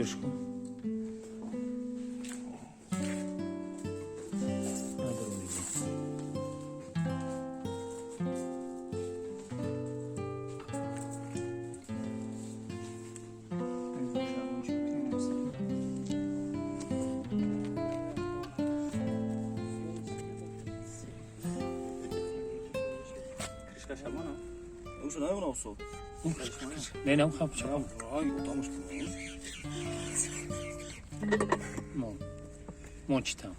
Биёрш кун. Надору мегирем. Крышка шабона. Уша наёна усо. Не, не, хап чапам. Ай, отамуш. Мон. Мон читам.